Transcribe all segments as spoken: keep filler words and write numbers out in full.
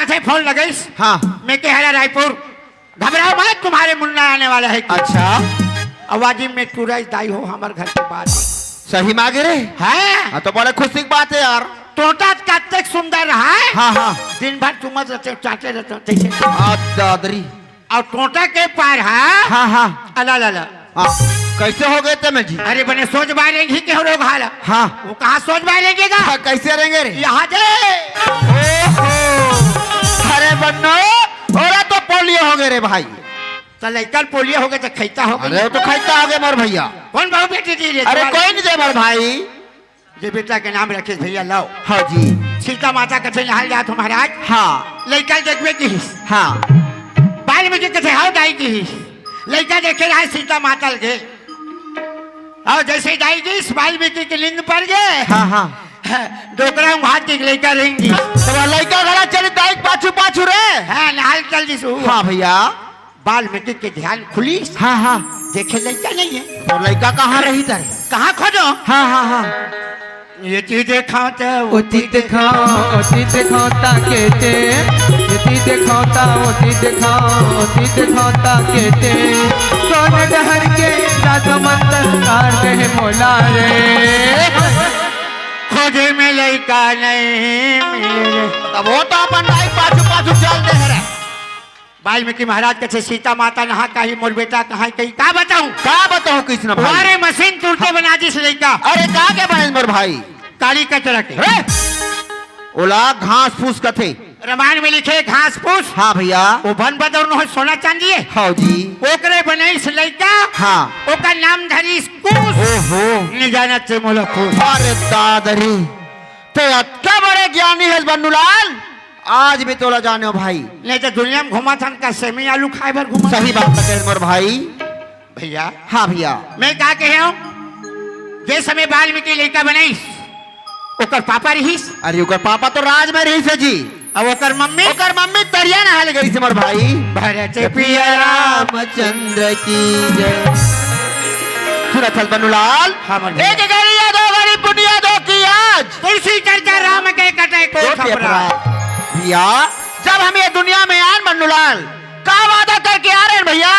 से फोन लगाइस। हाँ। मैं के हरा रायपुर, घबराओ मत, तुम्हारे मुन्ना आने वाला है। अच्छा। आवाजी में टूरा दाई हो, हमर घर के बात। सही मागे रे। है। हाँ, तो बड़े खुशी की बात है यार। टोंटा कतेक सुंदर रहा है। हाँ, हाँ। दिन भर चूमत रहते हो, चाटे रहते हो, जैसे। आ, दादरी। अउ टोंटा के पार हा। हाँ, हाँ। अला, अला, अला। हाँ, कैसे हो गए ते में जी? अरे बने सोच बाय रेंगी के हो रोग हाला। हाँ। वो कहाँ सोच बाय रेंगे गा? हाँ, कैसे रेंगे रे? यहाँ दे। ओहो। अरे बन्नो, ओरा तो पोलियो हो गए रे भाई। तो लइका पोलियो हो गए तो खैता हो गए। अरे वो तो खैता हो गए मोर भैया। कौन बहू बेटी दी रे अरे तुम्हारे? कोई नहीं दे मोर भाई। जे बेटा के नाम रखे भैया लाओ। हाँ जी। सीता माता कथे नहाल जात हो महाराज। हाँ। लइका देखबे किहिस। हाँ। वाल्मीकि कथे हाव दाई किहिस। लइका देखे रहा सीता माता लगे। अउ जैसे ही दाई गिस, वाल्मीकि के नींद पर गे। हाँ, हाँ। डोकरा उंघात के लइका रेंग गिस। तो वो लइका घरा चली दाई के पाछू पाछू रे। हाँ, नहाल चल दिस उ। हाँ भैया। वाल्मीकि के ध्यान खुलिस। हाँ, हाँ। देखे लइका नहीं है। तो लइका कहाँ रही तारे? कहाँ खोजो? हाँ, हाँ, हाँ। ये चीज देखा तो वो ओती चीज देखा, ओती देखा ताके ते, ये चीज देखा ता, ओती देखा, ओती देखा ताके ते। कौन डहर के जात मंतर कार दे मोला रे। खोजे में लइका नहीं मिले रे। तब वो तो अपन दाई पाछू पाछू चल दे रे। वाल्मीकि महाराज कथे सीता माता नहा कही मोर बेटा कहाँ कही का बताऊं? का बताऊं कृष्ण भाई? वारे मशीन तुरते बना दिस लइका। अरे का के बने मोर भाई? काली कचरा के। रे! ओला घास फूस कथे। रामायण में लिखे घास फूस। हाँ भैया। वो बन बदर न हो सोना चांदी है। हाँ जी। ओकरे बनइस लइका। हाँ। ओकर नाम धरिस कुश। ओहो। नहीं जाना चे मोला खुश। अरे दादरी, ते अतका बड़े ज्ञानी है बन्नूलाल। आज भी तोला जाने हो भाई। नहीं तो दुनिया में घुमा था का सेमी आलू खाए भर घुमा। सही बात कहे मोर भाई। भैया। हाँ भैया। मैं का कहे हूँ, जे समय वाल्मीकि लइका बनइस, ओकर पापा रहिस। अरे ओकर पापा तो राज में रहिस है जी। अब ओकर मम्मी? ओकर मम्मी तरिया नहाल गई से मोर भाई। भरत पिया रामचंद्र की जय। सुनत हल बन्नूलाल। हाँ, मोर भैया। एक गड़िया दो गड़ी पुनिया दो की आज। तुलसी चर्चा राम के कटे को ओ खपरा। पेपरा। भैया, जब हम ये दुनिया में आन बन्नूलाल, का वादा करके आ रहे हैं भैया?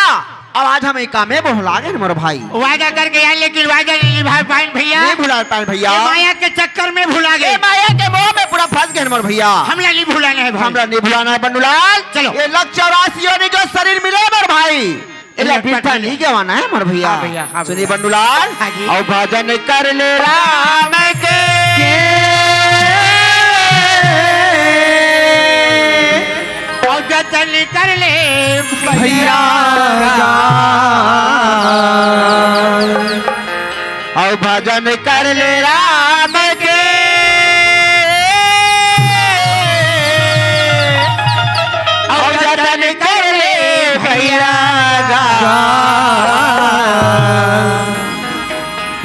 अब आज हम एक काम में भुला गए मोर भाई। वादा करके आए लेकिन वादा नहीं निभा पाए भैया। नहीं भुला पाए भैया। ये माया के चक्कर में भुला गए। ये माया के मोह में पूरा फंस गए मोर भैया। हमला नहीं भुलाना है भाई। हमला नहीं भुलाना है बन्नूलाल। चलो। ये लख चौरासी योनि जो शरीर मिले मोर भाई। एला बिरथा नहीं गवाना है मोर भैया। हाँ भैया, हाँ सुनी भैया। बन्नूलाल। हाँ जी। अउ भजन कर ले राम के। अउ जतन कर ले भैया। भैया। अउ भजन कर ले राम के। अउ जतन कर ले भैया।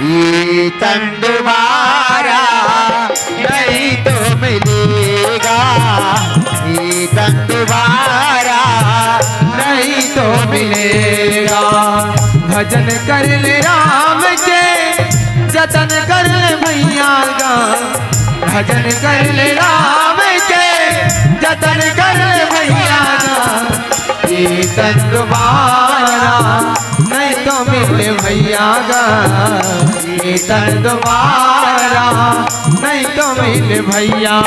ये तन दोबारा नहीं तो मिलेगा, ये तन दोबारा नहीं तो मिलेगा। भजन कर ले राम के, जतन कर ले भैया गा। भजन कर ले राम के, जतन कर ले भैया गा। ये तन दोबारा नहीं तो मिले भैया गा, ये तन दोबारा नहीं तो मिले भैया।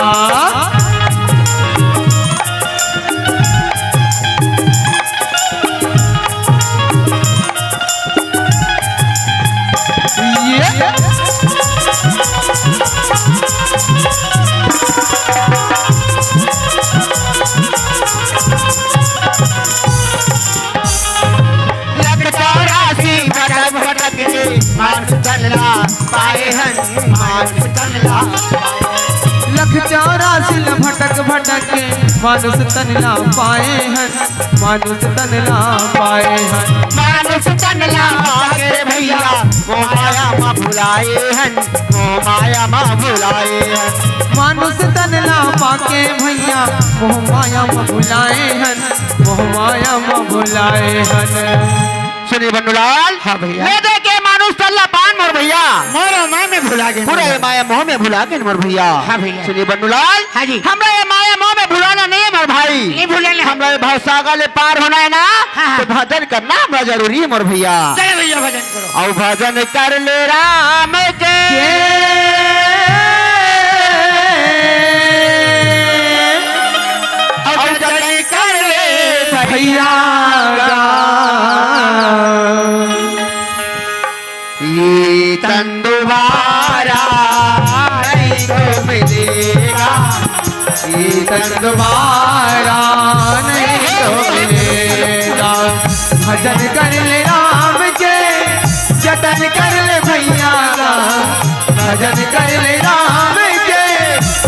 ये लख चौरासी भटक भटक के मानुष तन ला पाए हन, मानुष तन ला। लख चौरासी ल भटक भटक के मानुष तन ला पाए हन, मानुष तन ला पाए हन। मानुष तन ला पाके भैया, मोह माया मा भुलाए हन, मोह माया मा भुलाए हन। मानुष तन ला पाके भैया, मोह माया मा भुलाए हन, मोह माया मा भुलाए हन। सुनी बन्नूलाल। हाँ भैया। ले दे के मानुष तन ला पान मोर भैया। मोर माया में भुला गए। पूरा ये माया मोह में भुला गए मोर भैया। हाँ भैया। सुनी बन्नूलाल। हाँ जी। हमरा ये माया मोह में भुलाना नहीं है मोर भाई, नहीं भूलना है। हमला भवसागर ले पार होना है ना, हाँ, हाँ। तो भजन करना हमला जरूरी है मोर भैया। चलो भैया, भजन करो। अउ भजन कर ले राम के। अउ भजन कर ले भैया। ये तन दोबारा नहीं तो मिलेगा, ये तन दोबारा नहीं तो मिलेगा। भजन कर ले राम के, जतन कर ले भैया का। भजन कर ले राम के,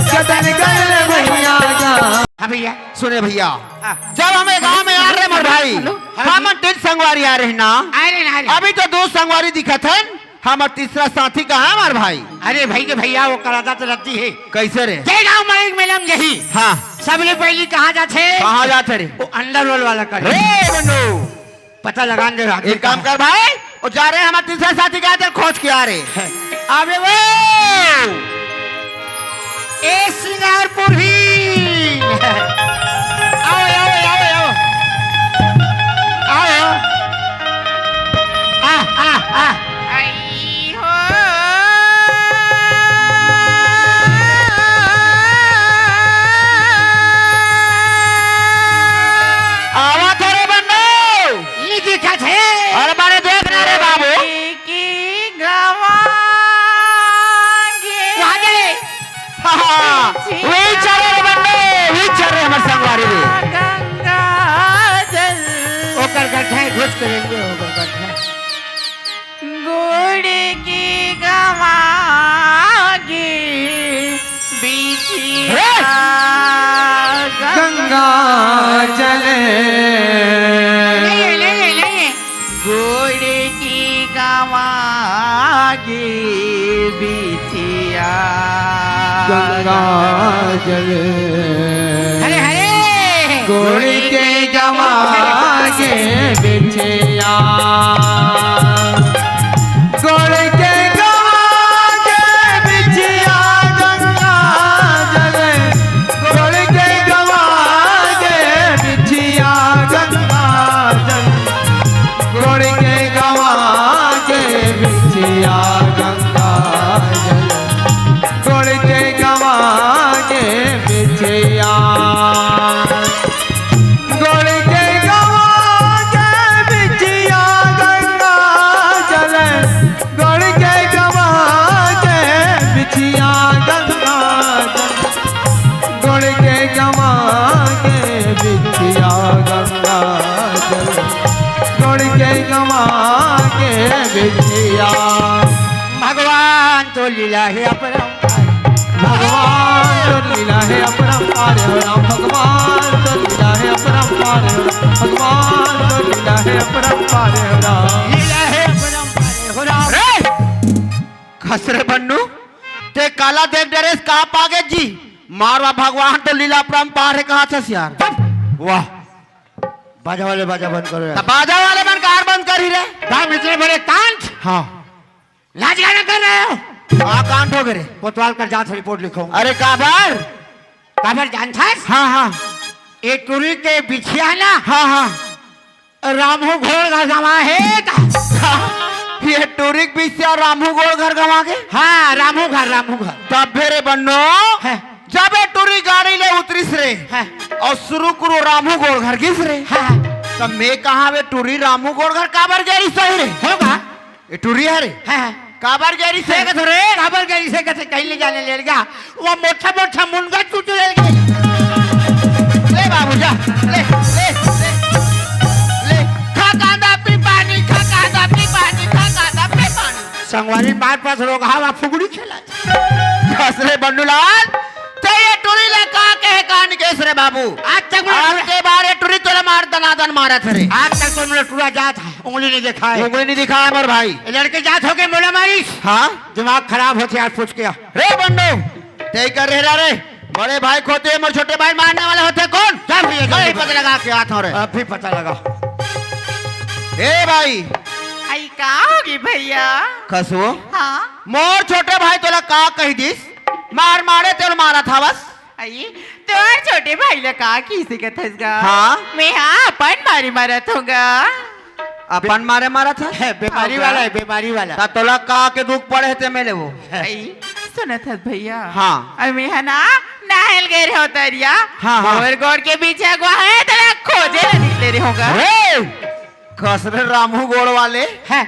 जतन कर ले भैया का। हाँ भैया। सुने भैया, हाँ। जब हम ये गांव में आ रहे मोर भाई, हेलो। हम तीन संगवारी आ रहे ना। आ रहे ना, आ रहे। अभी तो दो संगवारी दिखत है, हमर तीसरा साथी कहाँ है हमार भाई? अरे भाई के भैया, वो कराता तो रद्दी है। कैसे रे? जय गाँव माइक में लम जही। हाँ। सबले पहली कहाँ जाथे? कहाँ जाथे रे? वो अंडरवर्ल्ड वाला कर। रे बंडू। पता लगा दे रहा एक काम कर भाई, वो जा रहे हैं हमारे तीसरा साथी का, खोज के आ रहे। अबे वो। ए सिंगारपुर ही। आओ, आओ, आओ, आओ। आओ। आ, आ, आ। आई हो। आवा थारे बन्नो। ये दिखा थे। अरे मारे देख ना रे बाबू। की गवांगे। वहाँ गए। हाँ, हाँ, वही चल रहे बंदे, वही चल रहे हमारे संगवारी रे। गंगा जल। ओकर गड्ढा है, घुस के लेंगे, ओकर गड्ढा। गोड़ के गवांगे बिछिया। हे! गंगा जल। नहीं है, नहीं है, नहीं है। गोड़ के गवांगे बिछिया। गंगा जल। हरे हरे। गोड़ के गवांगे बिछिया। गोड़ के गवांगे बिछिया गंगा जल। गोड़ के गवांगे बिछिया गंगा जल। गोड़ के गवांगे बिछिया गंगा जल। गोड़ के गवांगे बिछिया। गोड़ के गवांगे बिछिया गंगा जल। गोड़ के गवांगे बिछिया गंगा जल। गोड़ के गवांगे बिछिया गंगा जल। गोड़ के गवांगे बिछिया। भगवान तो लीला है अपरंपार। भगवान तो लीला है अपरंपार हो राम। भगवान तो लीला है अपरंपार हो राम। भगवान तो लीला है अपरंपार हो राम। लीला है अपरंपार हो राम। रे! खसरे बन्नू, ते काला देख डरेस का पागे जी? मारवा भगवान तो लीला अपरंपार है कहा छस यार। चुप! वाह। बाजा वाले बाजा बंद करो यार। त बाजा वाले मन कार बंद करी रे। दाम इतने बड़े कांच। हाँ। लाज गाना कर रहे हो? हाँ, कांड हो गए रे। कोतवाल कर जात रिपोर्ट लिखो। अरे काबर? काबर जानथस? हाँ, हाँ। ए टुरी के बिछिया ना? हाँ, हाँ। रामू घोड़ घर गंवा हे ता। ये टुरी के बिछिया रामू घोड़ घर गंवा के? हाँ, रामू घर, रामू घर। तब रे बन्नो, हाँ। जब ये टुरी गाड़ी ले उतरिस रे, हाँ। अउ सुरू कुरू रामू घोड़ घर गिस रे। हाँ। तब मैं कहा वे टुरी रामू घोड़ घर काबर गे रिहिस होही रे? होगा। ए टुरी हरे? हाँ, हाँ। काबर गे रिहिस हे? कथे रे, काबर गे रिहिस हे कथे, कहीं ले जाने ले गया। वो मोटा मोटा मुनगा चूचू ले गए। ले बाबू जा, ले, ले, ले, ले। खा कांदा पी पानी, खा कांदा पी पानी, खा कांदा पी पानी। संगवारी मार पास रोगहा वा फुगड़ी खेला। खसरे बंडूलाल, ते ये टुरी ला का कहे कान केस रे बाबू? आज तक मैं आज के बार ये टुरी तोला मार दनादन मारत रे। आज तक तो मोला टुरा जात है, उंगली नहीं दिखाए। उंगली नहीं दिखाए मोर भाई। ये लड़के जात हो के मोला मारिस। हाँ? दिमाग खराब होथे यार, पूछ के आ। रे बंडू, ते कर रहे रे। बड़े भाई खोते मोर छोटे भाई मारने वाले होथे कौन? जा भैया, जा मैं ही भैया। पता लगा के आत हूँ रे। अभी पता लगा। ए भाई। आई का होगी भैया? खसो। हाँ? मोर छोटे भाई तोला का कही दिस? मार मारे तेल मारा था बस। अई, तोर छोटे भाई ला का किसे कथस गा? हाँ। मैं हा अपन मारे मारत हूँ गा। अपन मारे मारत हस? है, बीमारी हाँ वाला गा। है, बीमारी वाला। ता तोला का के दुख पड़े हे ते में ले वो। अई, सुनत हस भैया? हाँ। अई मैं हा ना नहल गे रहे हो तरिया। हाँ, हाँ। और गोड़ के पीछे अगवा है, तेरा खोजे ला निकले रहे होगा। अरे, कसरे रामू गोड़ वाले। है।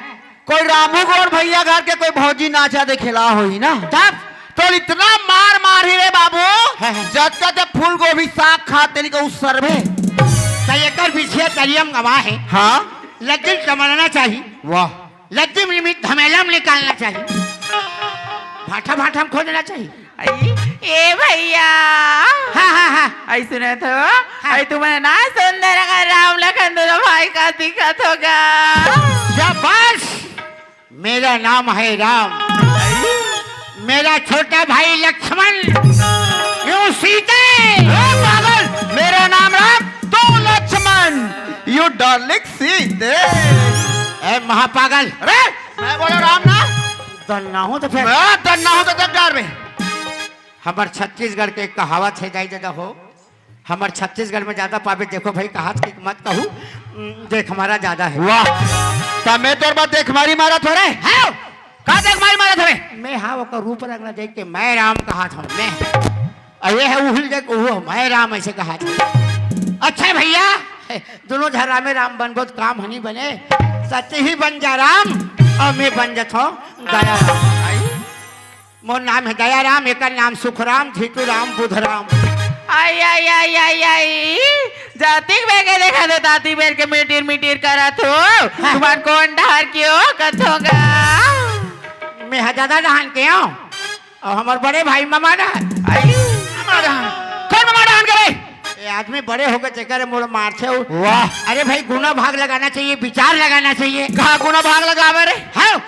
कोई रामू गोड़ भैया घर के कोई भौजी नाचा देखेला होही ना। तब? तो इतना मार मार ही रे बाबू, हाँ, हाँ। जब तक फूल गोभी साग खाते नहीं कहूँ सरभे। तो एकर पीछे तरियम गवा है। हाँ। लज्जिम समझना चाहिए। वाह। लज्जिम निमित्त धमेलम निकालना चाहिए। भाठा भाठा में खोजना चाहिए। अई, ए भैया। हाँ, हाँ, हाँ। अई सुनत हो? हाँ। अई तुम्हें ना सुंदर अगर राम लखन दोनों भाई का दिखत होगा। शाबाश। मेरा नाम है राम, मेरा छोटा भाई लक्ष्मण, यूं सीते। ए पागल, मेरा नाम राम, तू लक्ष्मण, यू डार्लिंग सीते। ए महापागल, अरे मैं बोला राम ना। दन्ना हूँ तो फिर। मैं दन्ना हूँ तो जब डार में। हमर छत्तीसगढ़ के कहावत है, जाई जगह हो, हमर छत्तीसगढ़ में ज्यादा पाबे। देखो भाई, कहात कि मत कहू, उम, देख हमारा ज्यादा है। वाह, त मैं तोर बात देख मारी मारत हो रे। हाँ। का देख मारी मारत हवे? मैं हाँ ओकर रूप रंग ला देख के मैं राम कहात हूँ मैं। अरे है उहिल देख, ओहो मैं राम ऐसे कहात हूँ। अच्छा भैया, दोनों झन रामे राम बनबो त काम हनी बने। सच ही बन जा राम, और मैं बन जात हूँ दया राम। मोर नाम है दयाराम, एकर नाम सुखराम, झीटू राम, बुधराम। आई, आई, आई, आई, आई। जातिक बेर के देखा तो ताती बेर के मिटिर मिटिर करत हो। हाँ। तुम्हार कौन डहर के हो कथों गा? मैं हा दादा डहान के हूँ। और हमार बड़े भाई मामा डहान। आई। मामा डहान। कौन मामा डहान के रे? ये आदमी बड़े होके जेकर मोड़ मारथे हो। वाह। अरे भाई, गुना भाग लगाना चाहिए, विचार लगाना चाहिए। कहाँ गुना भाग लगावे रे? हाँ।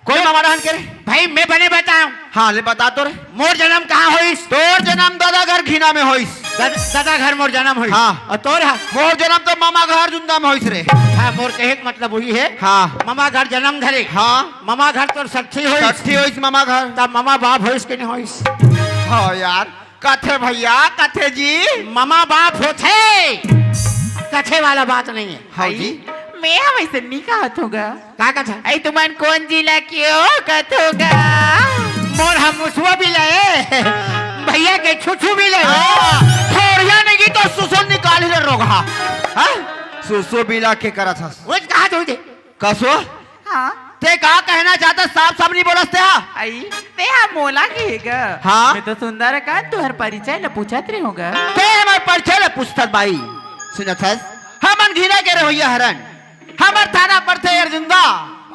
कोई मामा डहान के रे? भाई, मैं बने बताऊं। हाँ, ले बता तो रे। मोर जन्म कहाँ होइस? तोर जन्म दादा घर घिना में होइस। दद-, दादा घर मोर जन्म होइस। हाँ। और तोर हा? मोर जन्म तो मामा घर जुंदा में होइस रे। हाँ, मोर कहे के मतलब वही है। हाँ। मामा घर जन्म धरे। हाँ। मामा घर तोर सट्ठी होइस। सट्ठी होइस मामा घर। तब मामा बाप होइस के नहीं होइस? हाँ यार। कथे भैया, कथे जी। ममा बाप होथे, कथे वाला बात नहीं है। हाँ जी। मैं हा वैसे नहीं कहत हूँ गा। का कथा? अई तुमन कौन जिला के हो कथों गा? मोर हम मुसवा भी ले, भैया के छुछू भी ले। हाँ, थोड़िया नहीं तो सुसो निकाल ही रोगहा। हाँ? सुसो बिला के करत हस। वो कहा तो दे। कसो? हाँ। ते का कहना चाहता, साफ साफ नहीं बोलस ते हा? आई, ते हा मोला के हे गा? हाँ। मैं तो सुंदर का तुहर परिचय ल पूछत रहे होगा। ते हमर परिचय ल पूछत बाई। सुनत हस? हमन घिना के रहोइया हरन। हमर थाना पड़थे एरजुंदा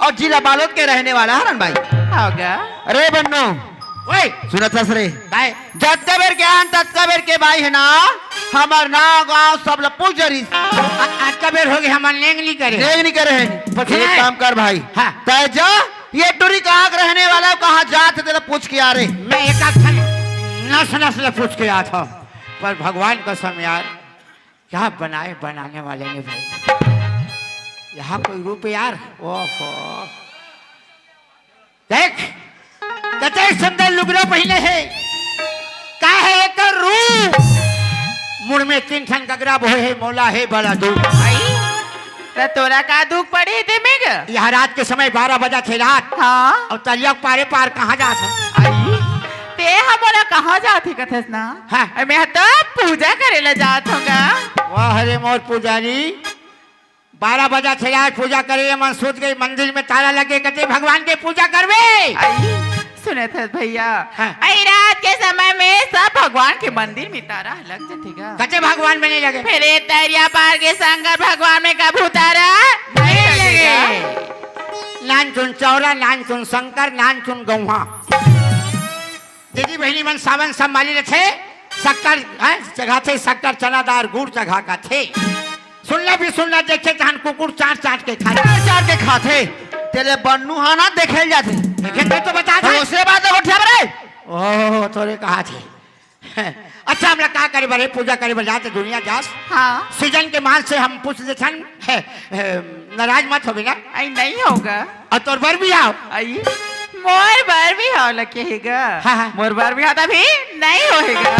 और जिला बालोद के रहने वाला हरन बाई। होगा। अरे बन्नू। ओए। सुनत हस रे? बाय। जतका बेर के आन, ततका बेर के बाई है ना, हमर नाव गांव सब ल पूछ डरिस। आ-, अतका बेर होगे, हमन नेंग नी करे। नेंग नी करे हन। पूछ एक ले। काम कर भाई। हाँ। तै जा, ये टुरी कहाँ के रहने वाला है, कहाँ जात है, तेला पूछ के आ रे। मैं एक आध ठन नस नस ले पूछ के आत हूँ। पर भगवान कसम यार, क्या बनाए बनाने वाले ने भाई। यहाँ कोई रूप यार, ओहो। देख, कते सुंदर लुगरा पहिने हे। का हे एकर रूप? मुड़ में तीन ठन गगरा बोहे हे, मोला हे बड़ा दू। आई, त तोरा का दुख पड़े हे ते में ग? यह रात के समय बारह बजा थे रात। हाँ। और तरिया के पारे पार कहाँ जात हे? आई, ते हा मोला कहाँ जात हे कथस ना? हाँ। अरे मैं हा तो पूजा करे ला जात हूँ गा। वाह रे मोर पुजारी, बारह बजा थे आज पूजा करे, ये मन सोच गई मंदिर में ताला लगे, कते भगवान के पूजा करबे। आई, सुनत हस भैया, हाँ। आई रात के समय में सब भगवान के मंदिर में ताला लग जथे गा। कते भगवान में नहीं लगे। फिर ये तरिया पार के शंकर भगवान में कभू ताला नहीं नहीं लगे। लगे। नानचुन चौरा, नानचुन शंकर, नानचुन गौहा। दीदी बहिनी मन सावन संभाली रथे, शक्कर, हैं, चघाथे शक्कर, चना दार, गुड़ चघा का थे। सुनना भी सुनना, देखे तहन कुकुर चाट चाट के खाथे। चाट चाट के खाथे। तेले बन्नू हा ना देखे ल जाथे। देखे ते तो बता दे। तो उसे बात है, उठिया बरे। ओह, तोरे कहा थे। अच्छा, हमला का करे बरे, पूजा करे बर जाते दुनिया जास। हाँ। सीजन के मान से हम पूछ देथन, है, है, नाराज मत होबे ना। आई नहीं होगा। और तोर बर भी आओ। आई, मोर बर भी आओ लगे हे गा। हाँ, हाँ। मोर बर भी आता भी नहीं होएगा।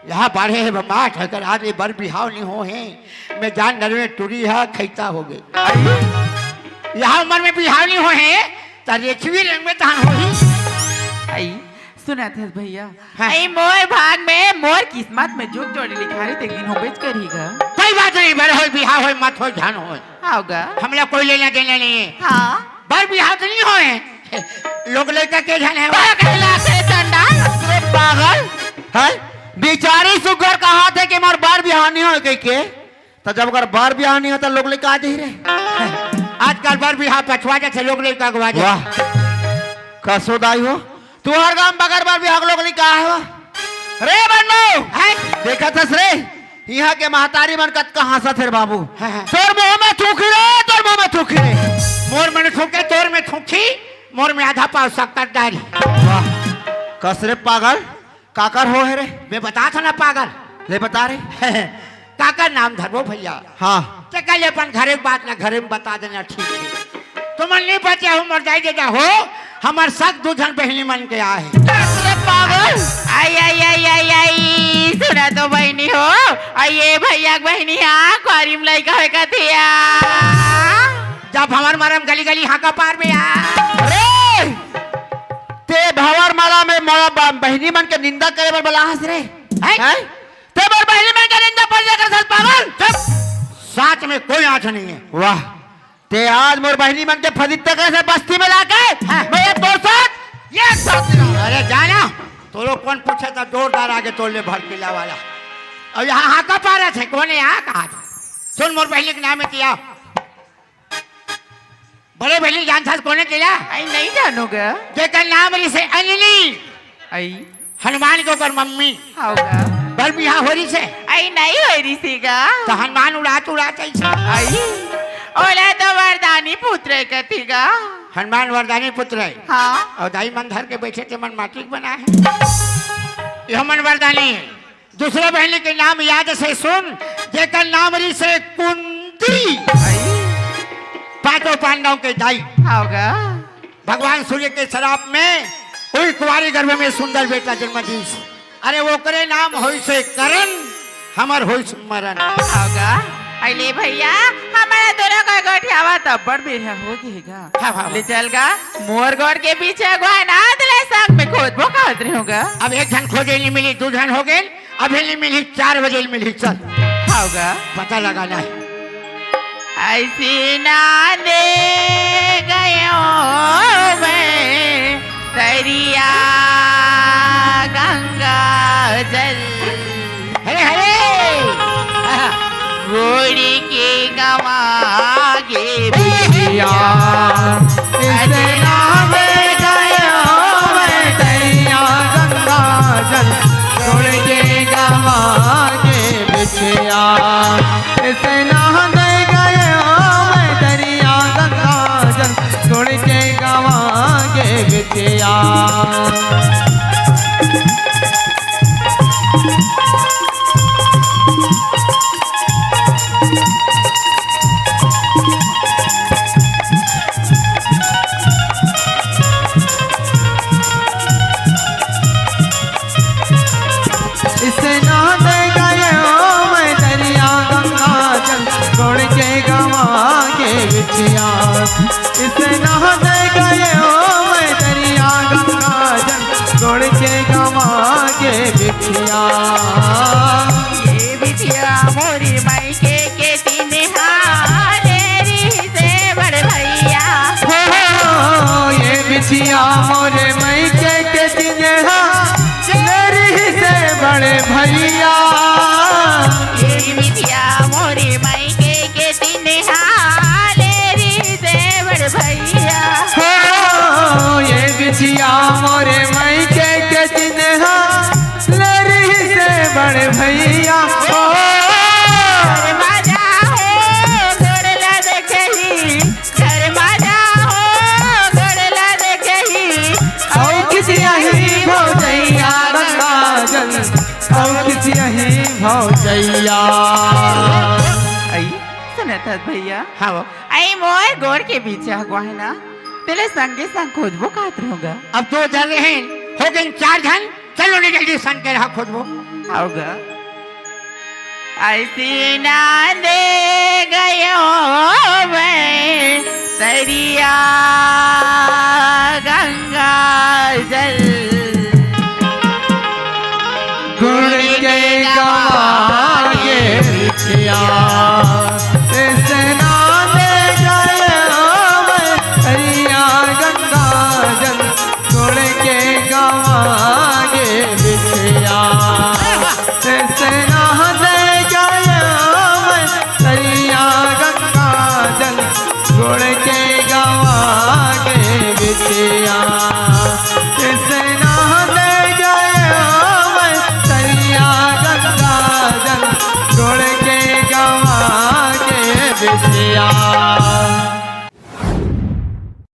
यहाँ बाढ़े हे बमाठ, अगर आज ये बर बिहाव नहीं हो हे, मैं जान डर में टूरी हा खैता हो गए। यहाँ उम्र में बिहाव नहीं हो हे, त रेचवी रंग में तहान होही। आई, सुनत हस भैया? हाँ। आई, मोर भाग में, मोर किस्मत में जुग जोड़ी लिखा रही, ते दिन हो बेच कर ही गा। कोई बात नहीं, बर होय, बिहाव होय, मत होय, झन होय। हाव गा। हमला कोई लेना देना नहीं है। हाँ। बर बिहाव तो नहीं होय। लोग लइका के झन हे। पागल से चंडाल। अरे पागल। है? बिचारी सुग्घर कहाथे कि मोर बर बिहाव नहीं होय कहिके। त जब अगर बर बिहाव नहीं होय त लोग लइका आ जाही रे। आजकल बर बिहाव पछवा जाथे, लोग लइका अगवा जाथे। वाह। कसो दाई हो। तुहर गांव बगर बर बिहाव लोग लइका आए हो। रे बन्नू। हैं? देखत हस रे? इहाँ के महतारी मन कतका हाँसत हे रे बाबू। हाँ, हाँ। तोर मुंह में थूकी रे, तोर मुंह में थूकी रे। मोर में थूके, तोर में थूकी, मोर में आधा पाव शक्कर डारी। वाह, कस रे पागल, काकर हो हे रे? मैं बतात हँव ना पागल। ले बता रे। काकर नाम धरबो भैया? हाँ। ते कल अपन घरे के बात ना घरे में बता देना, ठीक है? तुमन नहीं बचे हो, मर जाए जे हो, हमर सग दू झन बहिनी मन के आहे। अरे पागल। आई, आई, आई, आई, आई, सुना तो बहिनी हो, आई ये भैया के बहिनी हा, कुआरी में लइका होय कथिया। जब भंवर मारा में गली गली हाका पारबे आ। अरे, ते भंवर मारा में मोला ब-, बहिनी मन के निंदा करे बर बला हस रे? हैं? हैं? ते मोर बहिनी मन के निंदा पर जाकर सस पागल। चुप। साथ में कोई आँच नहीं है। वाह, ते आज मोर बहिनी मन के फजीहत करे से बस्ती में लाके, हाँ। मैं ये तोर साथ, ये साथ नहीं। अरे जाना, तोरो कौन पूछे त जोरदार आगे तोर ले भड़कीला वाला। अब यहाँ हाका पारत हे, कौन हे हाका? सुन मोर बहिनी के नाम हे तिया। बड़े बहिनी जानथस कोन हे तिया? आई नहीं जानों गा। जेकर नाम रहिसे अंजनी। आई। हनुमान के ओकर मम्मी। हाव गा। बर बिहाव हो रहिसे। आई नहीं हो रहिसे गा। त हनुमान उड़ात उड़ात अइसे। आई। ओला तो वरदानी पुत्र हे कथे गा। हनुमान वरदानी पुत्र हे। हाँ। अउ दाई मन धर के बइठे ते मन माटी के बना हे। ये हमन वरदानी हे। दूसरा बहिनी के नाम याद से सुन, जेकर नाम रहिसे कुंती। आई। पांचों पांडव के दाई। हाव गा। भगवान सूर्य के सराप में उही कुंवारी गर्भ में सुंदर बेटा जन्म दीस। अरे ओकरे नाम होइसे करण, हमर होइस मरण। हाव गा। अइले भैया, हमर दोनों का गोठियावत अब्बड़ बेरा हो गे गा। हाँ, हाँ, हाँ। ले चल गा, मोर गोड़ के पीछे अगुवाना, तेला संग में खोजबो कहत रहेंव गा। अब एक झन खोजे नहीं मिली, दू झन हो गे, अभी नहीं मिली, चार बजे मिली, चल। हाव गा। पता लगाना हे। अइसे ना दे गयो मैं तरिया गंगा जल। हरे हरे। आहा। गोड़ के गंवा गे बिटिया, अइसे ना दे गयो मैं तरिया गंगा जल। गोड़ के गंवा गे बिटिया, अइसे ना दे गयो मैं तरिया गंगा जल। गोड़ के गंवा गे बिटिया। अइसे ना दे गयो मैं तरिया गंगा जल, गोड़ के गंवा गे बिटिया। अइसे ना दे गयो मैं तरिया गंगा जल, गोड़ के गंवा गे बिटिया। ये बिटिया मोरी मायके के चिन्हा ले रहिसे बड़ भैया। हो, ये बिटिया मोरे मायके के चिन्हा ले रहिसे बड़ भैया। ये बिटिया मोरी मायके के चिन्हा ले रहिसे बड़ भैया। हो, ये बिटिया मोरे मायके के चिन्हा ले रहिसे बड़ भैया। हो। शर्मा जा हो, गोड़ ला देखही, शर्मा जा हो, गोड़ ला देखही। अउ किसिया ही भौजैया गंगा जल, अउ किसिया ही भौजैया। आई, सुनत हस भैया? हाँ वो। आई मोर गोड़ के बीच अगुवाना, तेला संगे संग खोजबो कहत रहेंव गा। अब दो झन रहेन, हो गेन चार झन, चलो ने जल्दी सन के रहा खोजबो। आओ गा। अइसे ना दे गयो मैं सरिया।